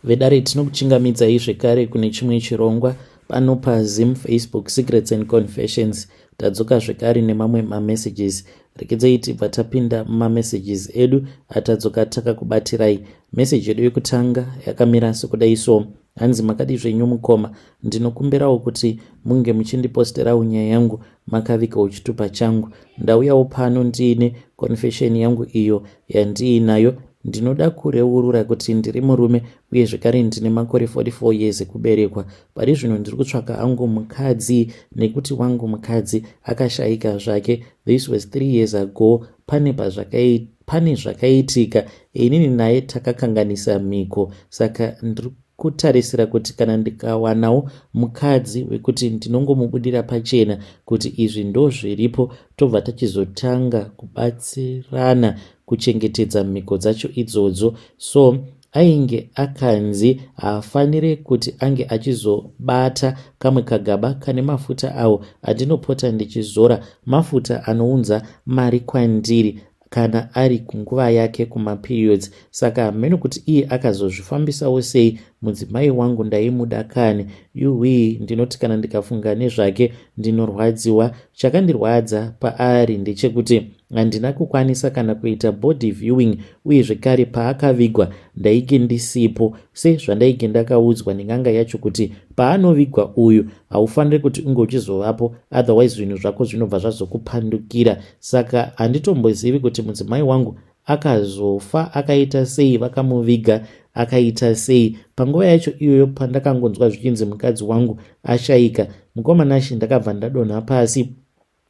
Vedare tinokuchingamidzai zvekare kune chimwe chirongwa pano paZim Facebook Secrets and Confessions. Tadzoka zvekare nemamwe mamessages. Regedzai tibva tapinda mumamessages edu atadzoka takakubatirai. Message yedu yekutanga yakamira sekudai so. Hanzi makadii zvenyu mukoma, ndinokumbirawo kuti munge muchindiposterawo nyaya yangu makavigawo chitupa changu. Ndauyawo pano ndiine confession yangu iyo yandiinayo. Ndinoda kureurura kuti ndiri murume uye zvekare ndine makore 44 years ekuberekwa. Pari zvino ndiri kutsvaka angu mukadzi nekuti wangu mukadzi akashaika zvake. This was 3 years ago. Pane pazvakai pane zvakaitika inini naye takakanganisa mhiko saka ndiri kutarisira kuti kana ndikawanawo mukadzi wekuti ndinongomubudira pachena kuti izvi ndozviripo tobva tachizotanga kubatsirana kuchengetedza mhiko dzacho idzodzo so ainge akanzi haafanire kuti ange achizobata kamwe kagaba kane mafuta awo andinopota ndichizora mafuta anounza mari kwandiri kana ari kunguva yake kumaperiods saka hameno kuti iye akazozvifambisawo sei mudzimai wangu ndaimuda kani yuhwii ndinoti kana ndikafunga nezvake ndinorwadziwa chakandirwadza paari ndechekuti handina kukwanisa kana kuita body viewing uye zvekare paakavigwa ndainge ndisipo sezvandainge ndakaudzwa nen'anga yacho kuti paanovigwa uyu haufaniri kuti unge uchizovapo otherwise zvinhu zvako zvinobva zvazokupandukira saka handitombozivi kuti mudzimai wangu akazofa akaita sei vakamuviga akaita sei panguva yacho iyoyo pandakangonzwa zvichinzi mukadzi wangu ashaika mukoma Nashe ndakabva ndadonha pasi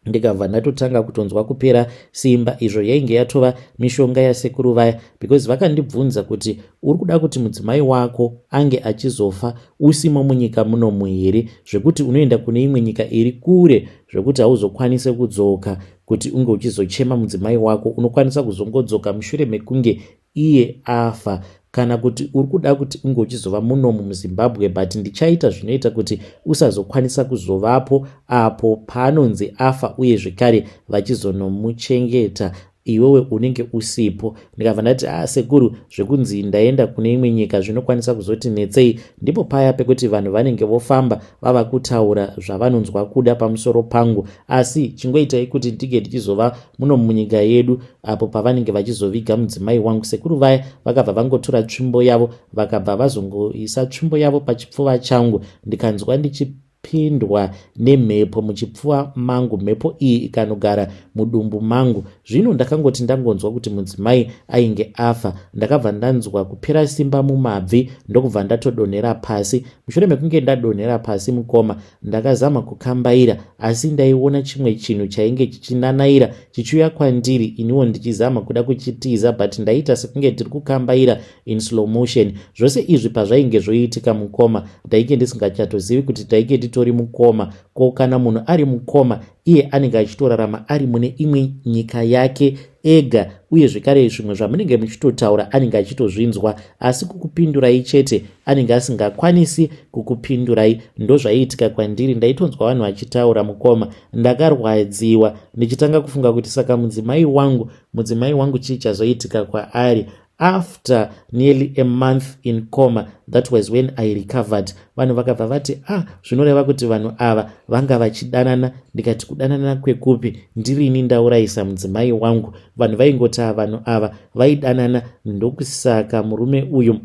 ndikabva ndatotanga kutonzwa kupera simba izvo yainge yatova mishonga yasekuru vaya because vakandibvunza kuti uri kuda kuti mudzimai wako ange achizofa usimo munyika munomu here zvekuti unoenda kune imwe nyika iri kure zvekuti hauzokwanise kudzoka kuti unge uchizochema mudzimai wako unokwanisa kuzongodzoka mushure mekunge iye afa kana kuti uri kuda kuti unge uchizova munomu muZimbabwe but ndichaita zvinoita kuti usazokwanisa kuzovapo apo paanonzi afa uye zvekare vachizonomuchengeta iwewe unenge usipo ndikabva ndati ah sekuru zvekunzi ndaenda kune imwe nyika zvinokwanisa kuzoti netsei ndipo paya pekuti vanhu vanenge vofamba vava kutaura zvavanonzwa kuda pamusoro pangu asi chingoitai kuti ndinge ndichizova muno munyika yedu apo pavanenge vachizoviga mudzimai wangu sekuru vaya vakabva vangotora tsvimbo yavo vakabva vazongoisa tsvimbo yavo pachipfuva changu ndikanzwa ndichipindwa nemhepo muchipfuva mangu mhepo iyi ikanogara mudumbu mangu zvino ndakangoti ndangonzwa kuti mudzimai ainge afa ndakabva ndanzwa kupera simba mumabvi ndokubva ndatodonhera pasi mushure mekunge ndadonhera pasi mukoma Ndakazama kukambaira asi ndaiona chimwe chinhu chainge chichinanaira chichiuya kwandiri iniwo ndichizama kuda kuchitiza but ndaiita sekunge ndiri kukambaira in slow motion. Zvose izvi pazvainge zvoitika mukoma ndainge ndisingachatozivi kuti ndainge nditori mukoma. Ko kana munhu ari mukoma iye anenge achitorarama ari mune imwe nyika yake ega uye zvekare zvimwe zvamunenge muchitotaura anenge achitozvinzwa asi kukupindurai chete anenge asingakwanisi kukupindurai ndozvaiitika kwandiri ndaitonzwa vanhu vachitaura mukoma ndakarwadziwa ndichitanga kufunga kuti saka mudzimai wangu mudzimai wangu chii chazoitika kwaari After nearly a month in coma, that was when I recovered. Vanhu vakabva vati, ah, zvinoreva kuti vanhu ava vanga vachidanana. Ndikati kudanana kwekupi? Ndirini ndaurayisa mudzimai wangu. Vanhu vaingoti ah, vanhu ava vaidanana ndokusaka murume uyu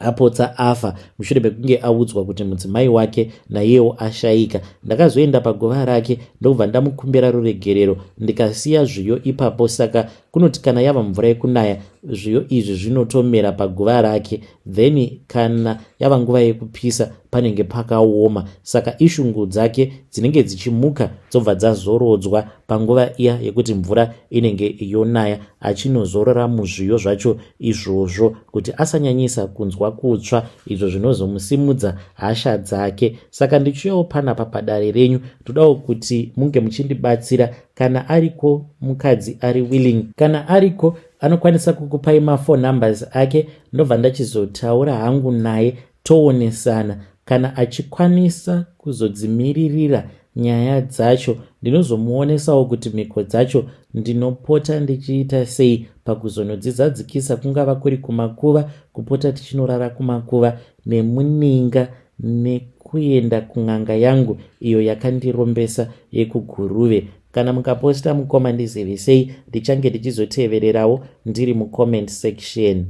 apotsa afa mushure mekunge audzwa kuti mudzimai wake naiyewo ashaika. Ndakazoenda paguva rake ndokubva ndamukumbira ruregerero ndikasiya zviyo ipapo saka Kunoti kana yava mvura yekunaya zviyo izvi zvinotomera paguva rake then kana yava nguva yekupisa panenge pakaoma saka ishungu dzake dzinenge dzichimuka dzobva dzazorodzwa panguva iya yekuti mvura inenge yonaya achinozorora muzviyo zvacho izvozvo kuti asanyanyisa kunzwa kutsva izvo zvinozomusimudza hasha dzake saka ndichiuyawo panapa padare renyu todawo kuti munge muchindibatsira Kana ariko mukadzi ari willing. Kana ariko anokwanisa kukupai maphone numbers ake ndobva ndachizotaura hangu naye toonesana. Kana achikwanisa kuzodzimiririra nyaya dzacho ndinozomuonesawo kuti mhiko dzacho Ndinopota ndichiita sei pakuzonodzizadzikisa, kungava kuri kumakuva, kupota tichinorara kumakuva nemuninga, nekuenda kun'anga yangu iyo yakandirombesa yekuGuruve. Kana mukaposta mukoma, ndizivisei, ndichange ndichizotevererawo ndiri mucomment section.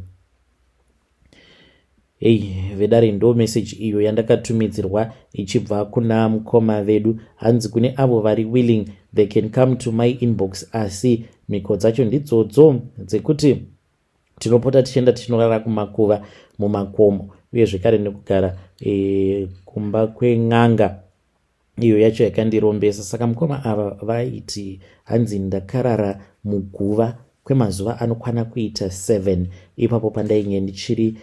Hei vedare, ndo meseji iyo yandakatumidzirwa ichibva kuna mukoma vedu. Hanzi kune avo vari willing, they can come to my inbox, asi mhiko dzacho ndidzodzo dzekuti tinopota tichienda tichinorara kumakuva mumakomo, uye zvekare nekugara kumba kwen'anga iyo yacho yakandirombesa. Saka mukoma ava vaiti hanzi ndakarara muguva kwemazuva anokwana kuita 7 ipapo pandainge ndichiri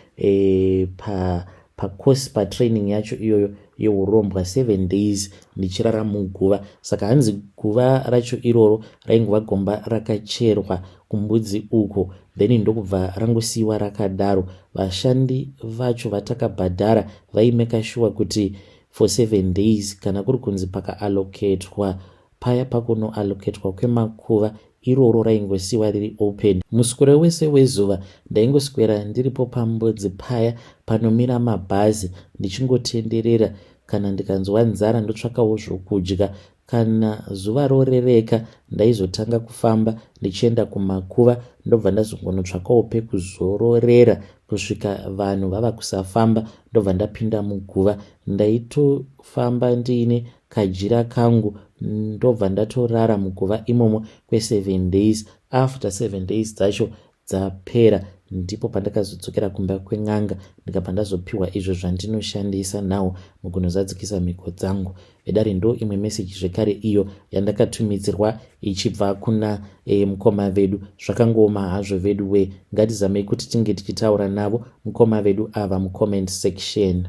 pacourse, patraining yacho iyoyo yeurombwa, 7 days ndichirara muguva. Saka hanzi guva racho iroro raingova gomba rakacherwa kumbudzi uko, then ndokubva rangosiyiwa rakadaro. Vashandi vacho vatakabhadhara vaimeka sure kuti for 7 days, kana kuri kunzi pakaallocatwa paya, pakunoallocatwa kwemakuva iroro raingosiyiwa riri open. Muswero wese wezuva ndaingoswera ndiripo pambudzi paya panomira mabhazi, ndichingotenderera. Kana ndikanzwa nzara, ndotsvakawo zvokudya. Kana zuva rorereka, ndaizotanga kufamba ndichienda kumakuva, ndobva ndazongonotsvakawo pekuzororera kusvika vanhu vava kusafamba, ndobva ndapinda muguva. Ndaitofamba ndiine kajira kangu, ndobva ndatorara muguva imomo kwe7 days. After 7 days dzacho dzapera, ndipo pandakazodzokera kumba kwen'anga, ndikabva ndazopiwa izvo zvandinoshandisa nawo mukunozadzikisa mhiko dzangu. Vedare, ndo imwe meseji zvekare iyo yandakatumidzirwa ichibva kuna mukoma vedu. Zvakangooma hazvo vedu we. Ngatizamei kuti tinge tichitaura navo mukoma vedu ava mucomment section.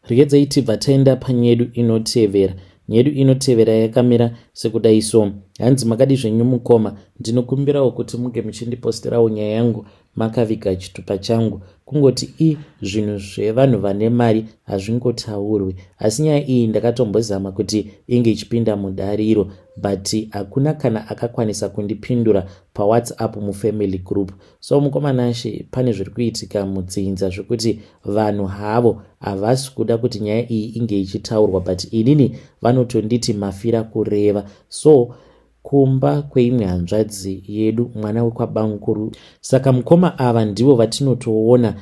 Regedzei tibva taenda panyedu inotevera. Nyedu inotevera yakamira sekudai so. Hanzi, "Makadi zvenyu mukoma? Ndinokumbirawo kuti munge muchindiposterawo nyaya yangu makaviga chitupa changu. Kungoti i zvinhu zvevanhu vane mari hazvingotaurwi, asi nyaya iyi ndakatombozama kuti inge ichipinda mudariro, but hakuna kana akakwanisa kundipindura paWhatsApp mufamily group. So mukoma Nashe, pane zviri kuitika mudzinza zvekuti vanhu havo havasi kuda kuti nyaya iyi inge ichitaurwa, but inini vanotonditi mafira kureva. So kumba kweimwe hanzvadzi yedu, mwana wekwabankuru, saka mukoma ava ndivo vatinotoona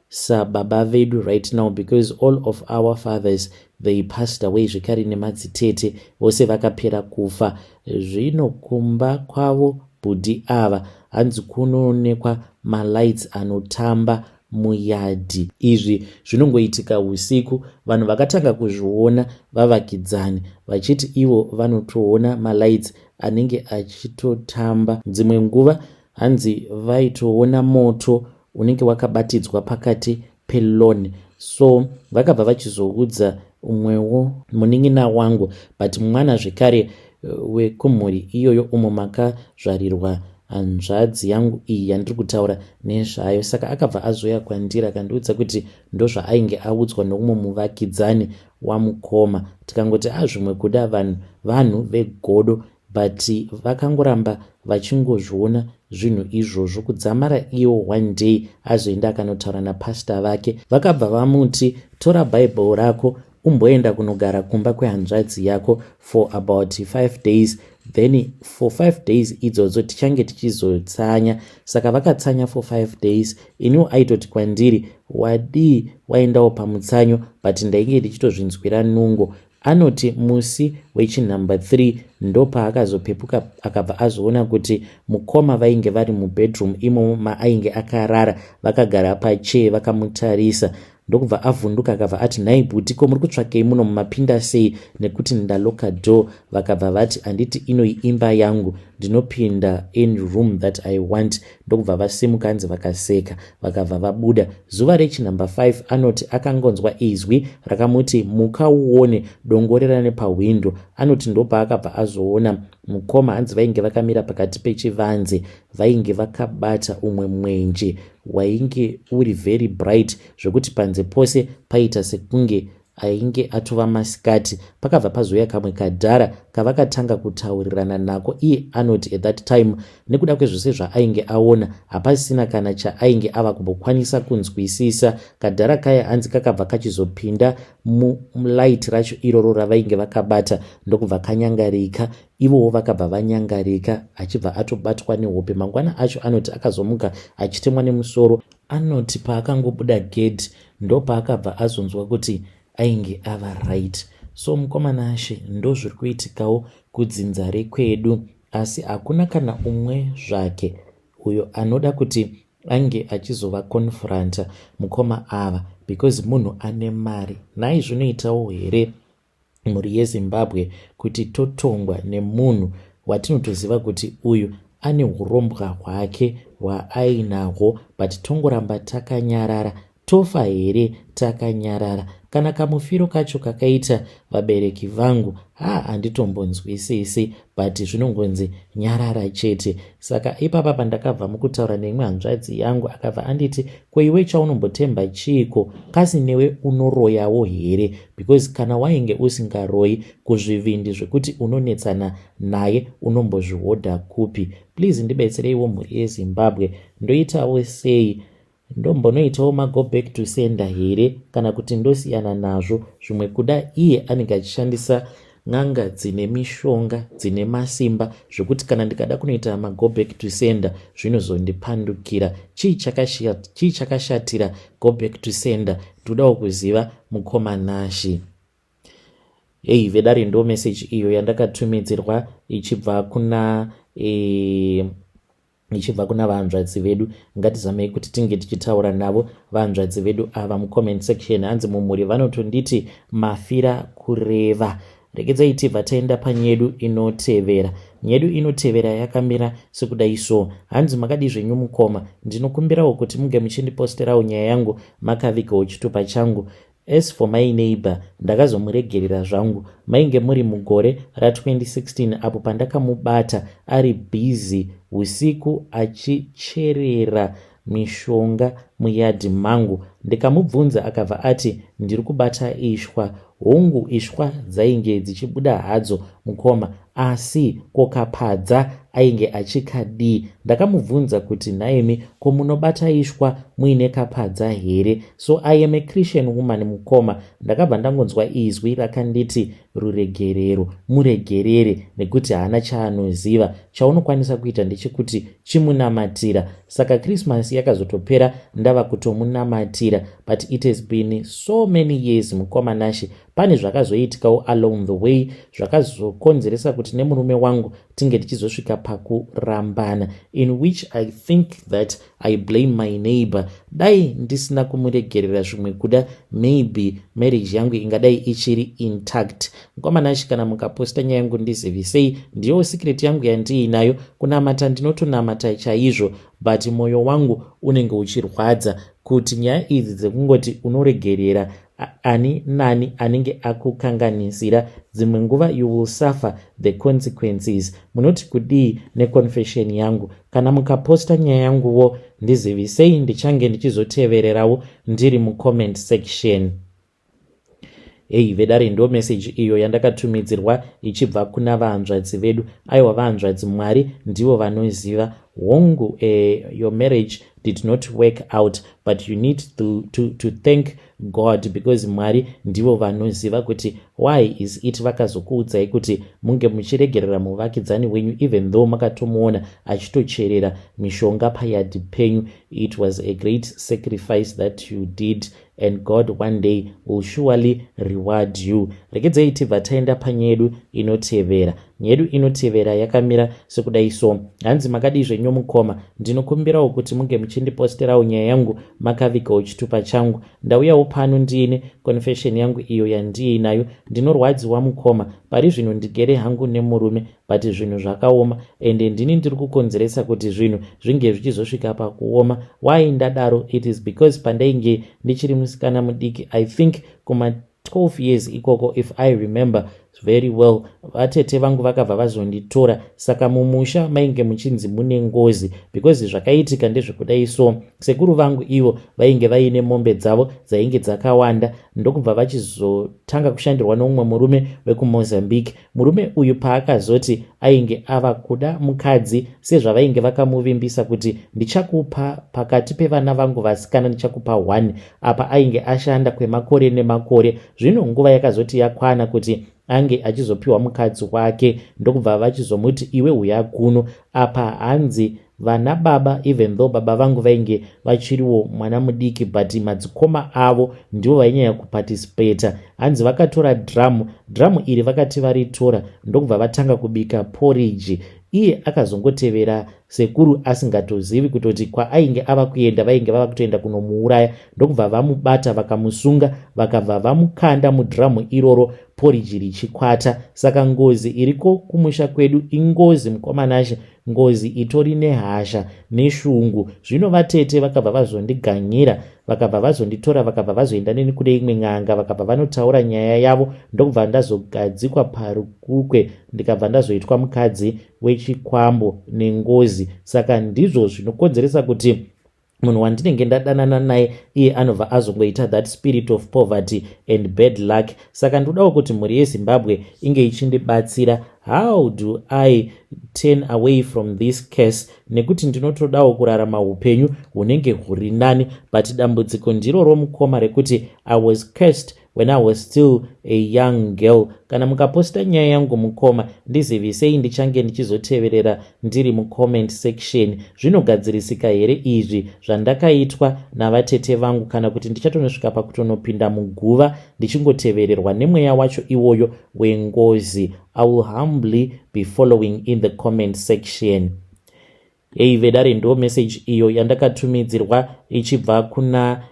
sababa vedu right now, because all of our fathers, they passed away, zvekare nemadzitete vose vakapera kufa. Zvino kumba kwavo bhudhi ava, hanzi kunoonekwa malights anotamba muyadhi. Izvi zvinongoitika usiku. Vanhu vakatanga kuzviona vavakidzani, vachiti ivo vanotoona malights anenge achitotamba. Dzimwe nguva hanzi vaitoona moto unenge wakabatidzwa pakati pelawn. So vakabva vachizoudza umwewo munin'ina wangu, but mwana zvekare wekumhuri iyoyo umo makazvarirwa hanzvadzi yangu iyi yandiri kutaura nezvayo. Saka akabva azoya kwandiri akandiudza kuti ndozvaainge audzwa noumwe muvakidzani wamukoma. Tikangoti azvimwe kuda vanhu vegodo, but vakangoramba vachingozviona zvinhu izvozvo kudzamara iwo one day azoenda akanotaura napasita vake. Vakabva vamuti, 'Tora Bhaibheri rako, umboenda kunogara kumba kwehanzvadzi yako for about 5 days, then for 5 days idzodzo tichange tichizotsanya.' Saka vakatsanya for 5 days. Iniwo aitoti kwandiri, 'Wadii waendawo pamutsanyo?' But ndainge ndichitozvinzwira nungo. Anoti musi wechinumber 3 ndopaakazopepuka, akabva azoona kuti mukoma vainge vari mubedroom imomo maainge akarara, vakagara pachair vakamutarisa. Ndokubva avhunduka, akabva ati, 'Nhai bhuti, ko muri kutsvakei muno? Mumapinda sei, nekuti ndalocka door?' Vakabva vati, 'Handiti inoi imba yangu? Ndinopinda any room that I want.' Ndokubva vasimuka, hanzi vakaseka, vakabva vabuda. Zuva rechinumber 5, anoti akangonzwa izwi rakamuti, 'Muka uone, dongorera nepahwindo.' Anoti ndopaakabva azoona mukoma, hanzi vainge vakamira pakati pechivanze, vainge vakabata umwe mwenje wainge uri very bright, zvekuti panze pose paita sekunge Ainge atova masikati, pakabva pazouya kamwe kadhara kavakatanga kutaurirana nako. Iye anoti at that time, nekuda kwezvose zvaainge aona, hapasina kana chaainge ava kumbokwanisa kunzwisisa. Kadhara kaya hanzi kakabva kachizopinda mulight racho iroro ravainge vakabata, ndokubva kanyangarika. Ivowo vakabva vanyangarika, achibva atobatwa nehope. Mangwana acho anoti akazomuka achitemwa nemusoro. Anoti paakangobuda gedhi, ndopaakabva azonzwa kuti ainge ava right. So mukoma Nashe, ndo zviri kuitikawo kudzinza rekwedu, asi hakuna kana umwe zvake uyo anoda kuti ange achizovaconfronta mukoma ava, because munhu ane mari. Nhai, zvinoitawo here, mhuri yeZimbabwe, kuti totongwa nemunhu watinotoziva kuti uyu ane urombwa hwake hwaainahwo, but tongoramba takanyarara? Tofa here takanyarara? Kana kamufiro kacho kakaita vabereki vangu, ha, handitombonzwisisi, but zvinongonzi nyarara chete. Saka ipapa pandakabva mukutaura neimwe hanzvadzi yangu, akabva anditi, "Kweiwe, chaunombotemba chiiko? Kasi newe unoroyawo here? Because kana wainge usingaroyi, kuzvivindi zvekuti unonetsana naye unombozvihodha kupi?" Please ndibetsereiwo, mhuri yeZimbabwe. Ndoitawo sei? Ndombonoitawo mago back to sender here, kana kuti ndosiyana nazvo? Zvimwe kuda iye anenge achishandisa n'anga dzine mishonga, dzine masimba, zvokuti kana ndikada kunoita mago back to sender zvinozondipandukira. Chii chakashatira go back to sender? Ndodawo kuziva, mukoma Nashe. Hei vedare, ndo meseji iyo yandakatumidzirwa ichibva kuna vanzvadzi vedu. Ngatizamei kuti tinge tichitaura navo vanzvadzi vedu ava mucomment section. Hanzi mumhuri vanotonditi mafira kureva. Regedzai tibva taenda panyedu inotevera. Nyedu inotevera yakamira sekudai so. Hanzi, "Makadi zvenyu mukoma? Ndinokumbirawo kuti munge muchindiposterawo nyaya yangu makavigawo chitupa changu. As for my neighbor, ndakazomuregerera zvangu. Mainge muri mugore ra2016 apo pandakamubata ari bhizi usiku achicherera mishonga muyadhi mangu. Ndikamubvunza, akabva ati, 'Ndiri kubata ishwa.' Hongu, ishwa dzainge dzichibuda hadzo mukoma, asi kokapadza ainge achikadii? Ndakamubvunza kuti, 'Nhaimi, ko munobata ishwa muine kapadza here?' So I am a Christian woman, mukoma. Ndakabva ndangonzwa izwi rakanditi, 'Ruregerero, muregerere, nekuti haana chaanoziva. Chaunokwanisa kuita ndechekuti chimunamatira.' Saka Christmas yakazotopera ndava kutomunamatira, but it has been so many years, mukoma Nashe. Pane zvakazoitikawo along the way zvakazokonzeresa kuti nemurume wangu tinge tichizosvika pakurambana, in which I think that I blame my neighbor. Dai ndisina kumuregerera, zvimwe kuda maybe marriage yangu ingadai ichiri intact. Mukoma Nashe, kana mukaposta nyaya yangu, ndizivisei. Ndiyo secret yangu yandiinayo. Kunamata ndinotonamata chaizvo, but mwoyo wangu unenge uchirwadza kuti nyaya idzi dzekungoti unoregerera ani nani anenge akukanganisira, dzimwe nguva you will suffer the consequences. Munoti kudii neconfession yangu? Kana mukaposta nyaya yanguwo, ndizivisei. Ndichange ndichizotevererawo ndiri mucomment section." Hei vedare, ndo meseji iyo yandakatumidzirwa ichibva kuna vanzvadzi vedu. Aiwa vanzvadzi, Mwari ndivo vanoziva. Hongu, your marriage did not work out, but you need to thank God, because Mwari ndivo vanoziva kuti why is it vakazokuudzai kuti munge muchiregerera muvakidzani wenyu, even though makatomuona achitocherera mishonga payadhi penyu. It was a great sacrifice that you did, and God one day will surely reward you. Regedzai tibva taenda panyedu inotevera. Nyedu inotevera yakamira sekudai so. Hanzi, "Makadii zvenyu mukoma? Ndinokumbirawo kuti munge muchindiposterawo nyaya yangu makavigawo chitupa changu. Ndauyawo pano ndiine confession yangu iyo yandiinayo. Ndinorwadziwa mukoma. Pari zvino ndigere hangu nemurume, but zvinhu zvakaoma, ende ndini ndiri kukonzeresa kuti zvinhu zvinge zvichizosvika pakuoma. Why ndadaro? It is because pandainge ndichiri musikana mudiki, I think kuma 12 years ikoko, if I remember very well. Vatete vangu vakabva vazonditora, saka mumusha mainge muchinzi mune ngozi because zvakaitika ndezvekudai. So sekuru vangu ivo vainge vaine mombe dzavo dzainge dzakawanda, ndokubva vachizotanga kushandirwa neumwe murume wekuMozambique. Murume uyu paakazoti ainge ava kuda mukadzi, sezvavainge vakamuvimbisa kuti ndichakupa pakati pevana vangu vasikana, ndichakupa one, apa ainge ashanda kwemakore nemakore. Zvino nguva yakazoti yakwana kuti ange achizopiwa mukadzi wake, ndokubva vachizomuti, "Iwe uya kuno." Apa hanzi vana baba, even though baba vangu vainge vachiriwo mwana mudiki, but madzikoma avo ndivo vainyanya kuparticipata. Hanzi vakatora dhiramu, dhiramu iri vakati varitora, ndokubva vatanga kubika poriji. Iye akazongotevera sekuru asingatozivi kutoti kwaainge ava kuenda vainge vava kutoenda kunomuuraya. Ndokubva vamubata, vakamusunga, vakabva vamukanda mudhiramu iroro poriji richikwata. Saka ngozi iriko kumusha kwedu ingozi, mukoma Nashe, ngozi itori nehasha neshungu. Zvino vatete vakabva vazondiganyira, vakabva vazonditora, vakabva vazoenda neni kune imwe n'anga, vakabva vanotaura nyaya yavo, ndokubva ndazogadzikwa parukukwe, ndikabva ndazoitwa mukadzi wechikwambo nengozi. Saka ndizvo zvinokonzeresa kuti munhu wandinenge ndadanana naye iye anobva azongoita that spirit of poverty and bad luck. Saka ndodawo kuti mhuri yeZimbabwe inge ichindibatsira. How do I turn away from this case? Nekuti ndinotodawo kurarama upenyu hunenge huri nani, but dambudziko ndiro romukoma rekuti I was cursed when I was still a young girl. Kana mukaposta nyaya yangu, mukoma, ndizivisei, ndichange ndichizoteverera ndiri mucomment section. Zvinogadzirisika here izvi zvandakaitwa navatete vangu, kana kuti ndichatonosvika pakutonopinda muguva ndichingotevererwa nemweya wacho iwoyo wengozi? I will humbly be following in the comment section. Ei vedare, ndo message iyo yandakatumidzirwa ichibva kuna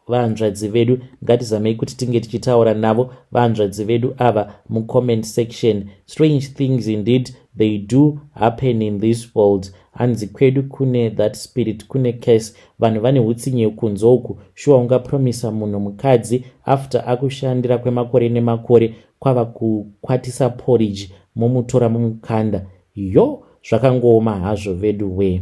vanzvadzi vedu. Ngatizamei kuti tinge tichitaura navo vanzvadzi vedu ava mucomment section. Strange things indeed, they do happen in this world. Hanzi kwedu kune that spirit, kune case. Vanhu vane utsinye kunze uku. Shuwa, ungapromisa munhu mukadzi after akushandira kwemakore nemakore, kwava kukwatisa porridge, momutora mumukanda? Yo, zvakangooma hazvo vedu we.